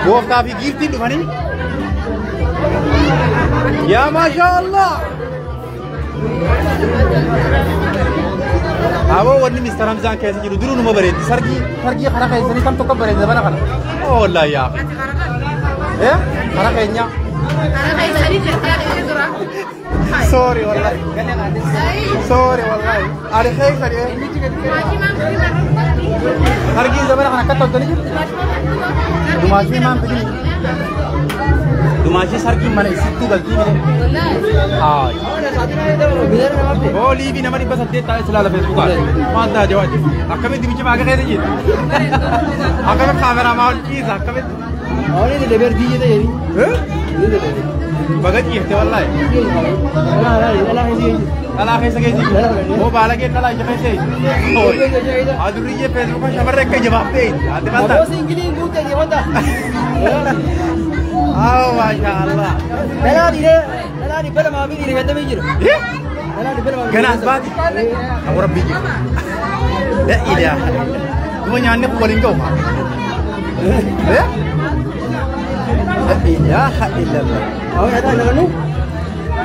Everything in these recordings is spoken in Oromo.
Gooftaa fi giiftiin dhufanii. Yaa maashaa Allah. Aboo wanni Mr. Hamzaan keessa jiru duruu numa bareeddi. Sargii sargii karaa keessanii kam tokko bareedda bara kana. Oo wallaahi yaa. Eh? Karaa keenya. Sorry wallahi. Sorry wallahi. Ani keessa ni. Sargiin zamana kana akka toltanii jirti. Dumaashii maan fidini? Dumaashii sargiin mana isittuu galtii mire. Haay. Oo liibii nama 800 taa'ee silaala Feesbuukaan. Maal ta'a jawaati? Akkamitti bicha maaqa keessa jirti? Akkamitti kaameraa maal ciisa akkamitti? Eh? Baga ciifte wallahi. Dhalaa keessa keessa jirti. Oo baalageen dhalaa ija keessa jirti. Adurriyyee Feesbuukaan shamarree akka jabaaftee jirti. Ati maal ta'a? Oh, masha Allah. Eh? Gana as baati. Abu Rabbi jiru. La ilaha illallah. Duma nyaanni kun waliin ga'u. Eh? La ilaha illallah.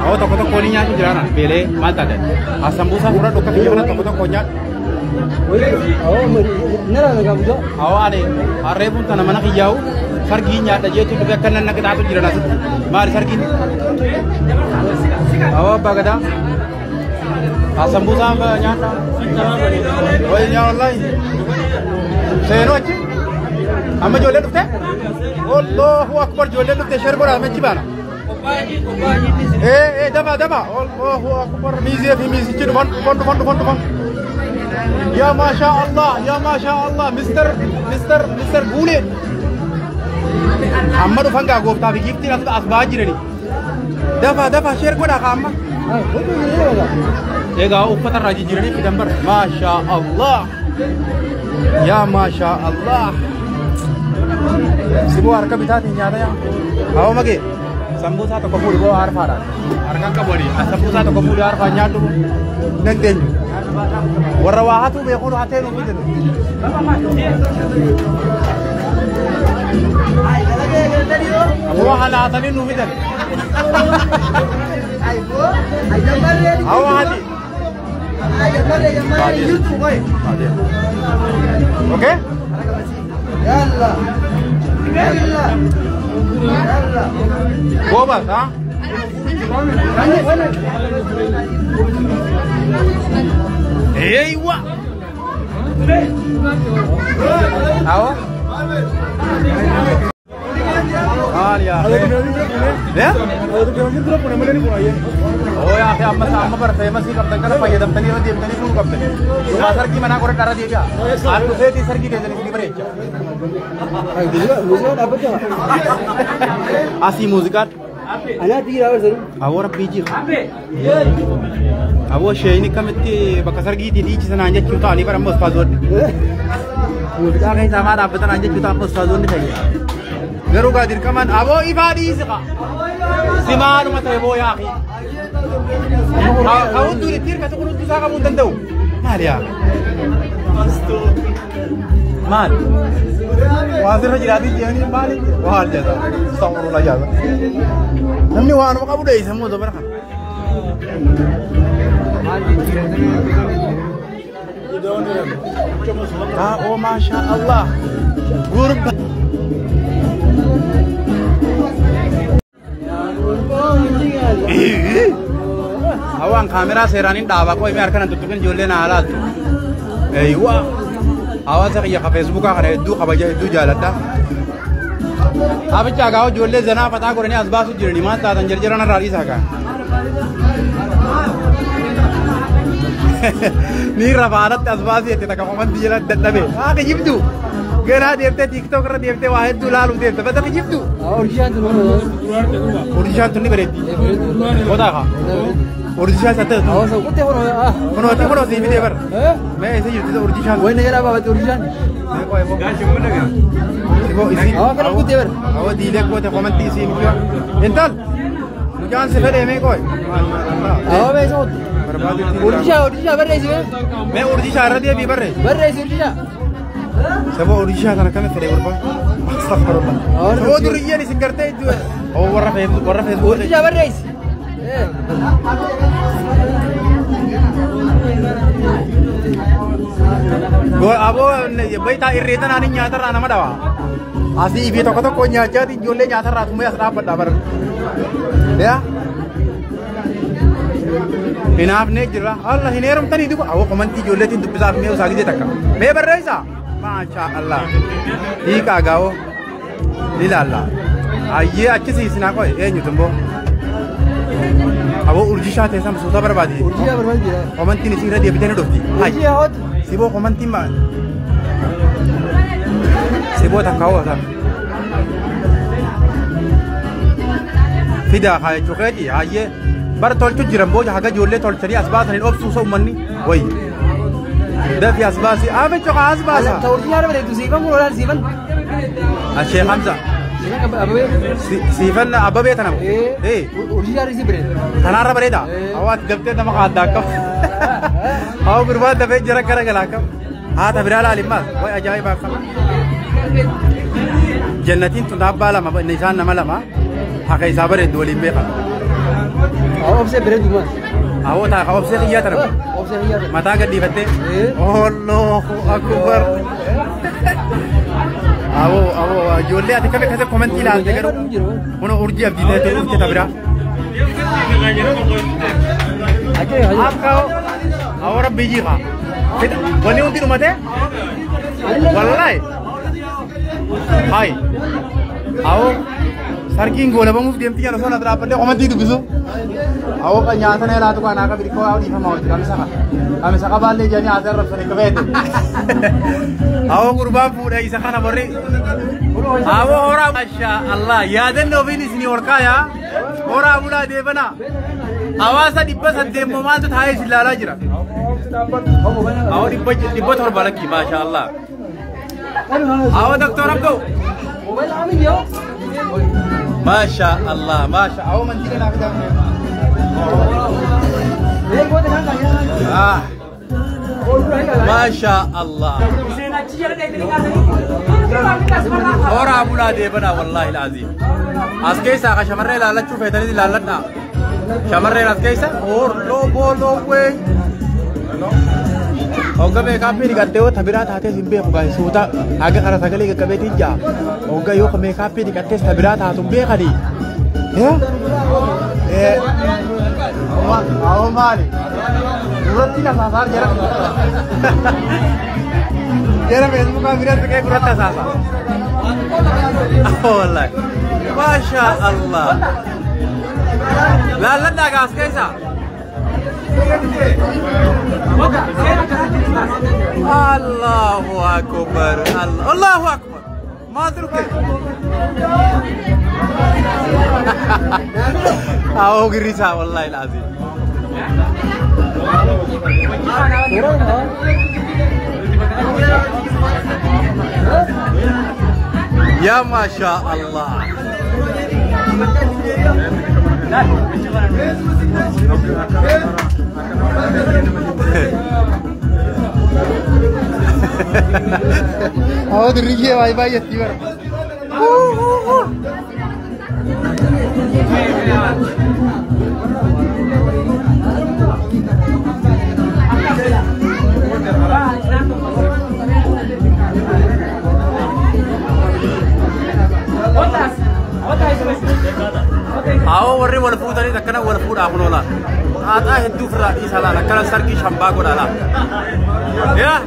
Awwa tokko tokko waliin nyaachuu jiraana. Beelee maal taate? Asambuusaa fudhadhu akka biyya kana tokko tokko nyaadhu. Awwa ani harreefuun tana mana kiyyaa'u sargii nyaadha jeetu dhufe akka nan naqixaatu jiran asitti. Maali sargiin? Awwa abbaa gadaa. Asambuusaa nyaadha. Wayi nyaa wallahi. Seenuu achi. Amma ijoolleen dhufte? Allahu akbar ijoolleen dhufte sheer godhaa achi baana. Eh eh daba daba. Allahu akbar miizee fi miizichi dhufan dhufan dhufan dhufan dhufan. Ya masha Allah ya masha Allah Mr. Mr. Mr. Guulee. Amma dhufan gaa gooftaa fi giiftiin as ba'aa jirani. Dafa dafa sheer godhaa kaa amma. Egaa uffata irraa jijjiiranii fidan bara. Masha Allah. Ya masha Allah. Siboo harka bitaatiin nyaata yaa. Hawa magee. Sambuusaa tokko fuudhi boo harfaadhaan. Harkaan qabu ani. Sambuusaa tokko fuudhi harfaan nyaadhu. Hin dandeenyu. Warra waa hatuu beekuun hatee nuuf fidan. Aboo halaatanii nuuf fidan. Hawa hati. Okay? Gobas, ha? Eywa! Awo? Maal yaa akhi? Eh? Oo yaa akhi amma amma bara feemasii qabdan kana fayyadamtanii irra deemtanii fuudhuu qabdan. Yookaan sargii manaa godhadhaa irra deebi'a. An dhufeetii sargii keessanii isin bareecha. Asii muuziqaan. Aboo rabbii jira. Aboo sheeyini kamitti bakka sargiitii dhiichisanaan jechuu ta'anii bara amma ustaazoonni. Muuziqaa keessaa maa dhaabbatanaan jechuu ta'an amma ustaazoonni ta'e. Garuu gaa dirqamaan aboo ifaa dhiisi qa. Si maaluma ta'e boo yaa akhi. Ka hunduu itti hirkatu kun hunduu isaa qabuu hin danda'u. Maali yaa? Maal? Waan sirra jiraatii jedhanii maali? Waan jedha. Astaghfirullah jedha. Namni waanuma qabu dheeysa immoo zabana kana. Ah, oh masha Allah. Gurba. Hawaan kaameraa seeraan hin dhaabaa qoy mee harka nan tuttuqin ijoollee na alaaltu. Eeywa. Hawaasa kiyya ka Feesbuukaa kana hedduu kabaja hedduu jaaladha. Abicha gaa ijoollee zanaa fataa godhanii as baasu jirani maal taatan jarjara narraa dhiisaa gaa. Ni rafaanatti as baasii jette takka qomanti jala dadhabe. Haa kijibdu. Ganaa deemtee TikTok irra deemtee waa hedduu laaluuf deemte. Bada kijibdu. Urjishaan tun ni bareeddi. Qotaa kaa. Urjishaan isa ta'e. Kunooti kunoo sii fidee bara. Mee isa jirti urjishaan. Mee qoy boo. Siboo isii. Awwa diilee goote qomanti isii mucaa. Intal. Mucaan si fedhee mee qoy. Barbaadu. Mee urjishaa irra deebii barreessi. Saboo urjii kana kana fedhe gurbaa. Astaghfirullah. Saboo duriyyeen isin gartee jechuudha. Oo warra Facebook warra Facebook. Urjii barreessi. Aboo bayitaa irree tanaan nyaatarraa nama dhawa. Asii fi tokko tokko nyaachaa ijoollee nyaatarraa tumee as dhaabbadha bara. Yaa. Hinaafnee jirra. Allah hin heerumtanii duba. Awwa komantii ijoolleetiin dubbisaaf mee usaa gizee takka. Mee barreessaa? Maashaa Allah. Hiikaa gaa'oo. Ni ilaalla. Ayyee achisi isinaa qo'e eenyutu immoo. Aboo urjii shaatee sana suuta barbaadi. Urjii barbaadi. Komantiin isii irra deebitee ni dhufti. Urjii hawaatu. Siboo komantiin maal? Siboo takka hoo sana. Fidaa haa jechuu keeti ayyee. Bara tolchu jiran booda haga ijoollee tolchanii as baasanii dhoobsuu uummanni wayi. Dafi as baasi amicho as baasa. Ta urjii haala bareedu siifan kun olaal siifan. Ashee Hamza. Siifan ababee. Siifan ababee tana. Ee. Urjii haala isii bareeda. Tanaarra bareeda. Hawaati dabtee nama qaaddaa akkam. Hawa gurbaan dafee jira gara galaa akkam. Haata biraa laali maas wayi ajaa'iba akkam. Jannatiin tun abbaa lama isaan nama lama haqa isaa bareeddu waliin beekan. Obsee bareedu maas. Awwa taa obsee xiyyaa tana. Obsee xiyyaa tana. Mataa gadhiifattee. Allahu akbar. Awwa awwa ijoollee ati kame kase komentii ilaalte garuu kun urjii abdii ta'e dhufte ta biraa. Akka awwa rabbii jiiqa. Wanni hundi dhumate? Wallahi. Hai. Awwa sarkiin goolabamuuf deemti jedhan osoo na dhaabbadhee komentii dubbisu. Awwa nyaata na laatu kan akka birikoo awwa dhiifama hojii kamisa ka. Kamisa qabaallee jedhanii haasa'e arrabsanii kafeete. Awwa gurbaan fuudhee isa kana borri. Awwa horaa masha Allah yaadannoo ofiin isinii ol kaayaa horaa bulaa deebanaa. Hawaasa 800 moo maaltu taa'ee isin ilaalaa jira. Awwa 700 lakkii masha Allah. Awwa Doktor Abdoo. Masha Allah masha awwa mandiila naa fidaa. Masha Allah. Horaa bulaa deebanaa wallahi alazim. As keessaa ka shamarree ilaallachuu feetanii ilaalladhaa. Shamarreen as keessa horloo booloo wee. Hogga meekaappii dhiqattee yoo tabiraa taatees hin beeku gaa'e suuta haga kana sagalee qaqqabeetiin ja'a. Hogga yoo meekaappii dhiqattees tabiraa taatu hin beekanii. Awwa maali? Duratti nasaasaa jira. Jara Facebookaa biratti kee gurratti hasaasa. Wallahi. Masha Allah. Laalladhaa gaas keessa. Allahu akbar. Allahu akbar. Maa turke? Awwa girrisaa wallahi alazim. Ya masha Allah. Awwa duriyyee baay'ee baay'eetti bara. Awwa warri wal fuutanii akkana wal fuudhaa kun oola. Xaaxaa hedduu ofirraa dhiisaa laala akkana sargii shambaa godhaa laala. Yaa.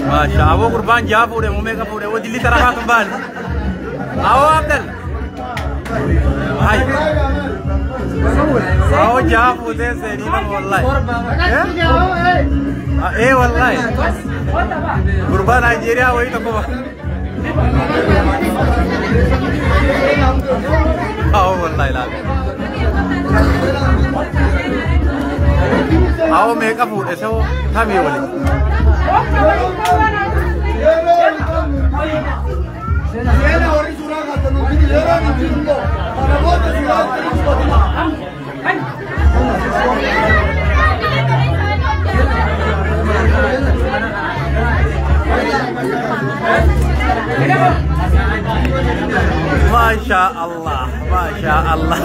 Maasha awwa gurbaan jaha fuudhe moo meeqa fuudhe wajjin litara kaatu baali. Awwa Abdal. Hai. Awwa jaha fuutee seenii nama wallahi. Eh wallahi. Gurbaa Naayijeeriyaa wayii tokko ba. Awwa wallahi laala. Awwa meeqa fuudhe soo tamii waliin. ما شاء الله ما شاء الله.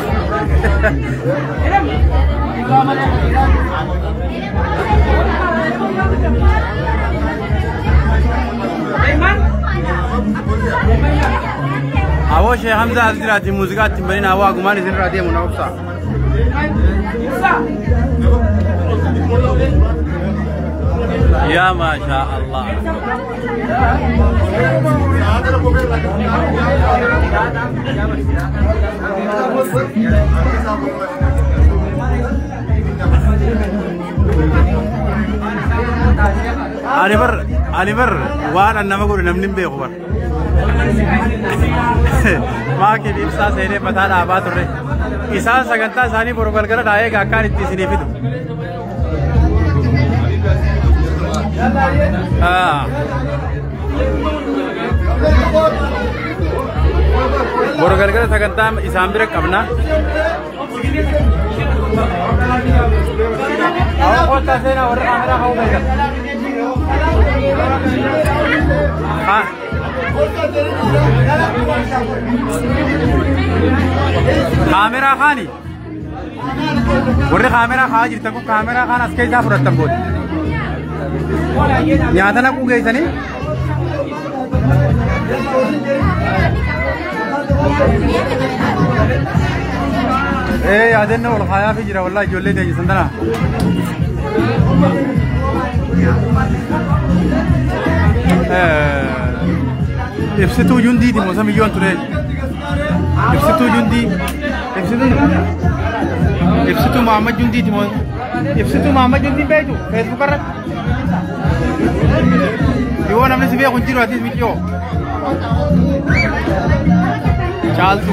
أول شيء حمزة أزراتي موسيقى تمرين أوا قمان إذن رادية منافسة. يا ما شاء الله. أنا بر وأنا نما أقول نمني بيخبر. ما كيف إبسا سيني متى آباد رأي. إسان سكنتا ساني بروبل كلا داية كأكان إتسيني فيدو. Boru galgala sagantaa isaan bira qabna. Awwa kottaa seenaa warra kaameraa ka'uu beekan. Kaameraa kaani warri kaameraa kaa'aa jirtan kun kaameraa kaan as keessaa fudhattan booda. Nyaata naquu geessanii yaadannoo ol kaayaa fi jira wallaahi ijoollee teenya san tana. Ibsituu jundiiti moo samiyyoon ture. Ibsituu jundii ibsituu Muhammad jundiiti moo ibsituu Muhammad jundii beektu Facebook irratti. Yoo namni si beeku hin jiru atis miti yoo. Caaltu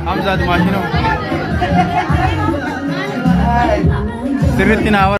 Hamzaa Dumaashinoo. Sirriitti naa.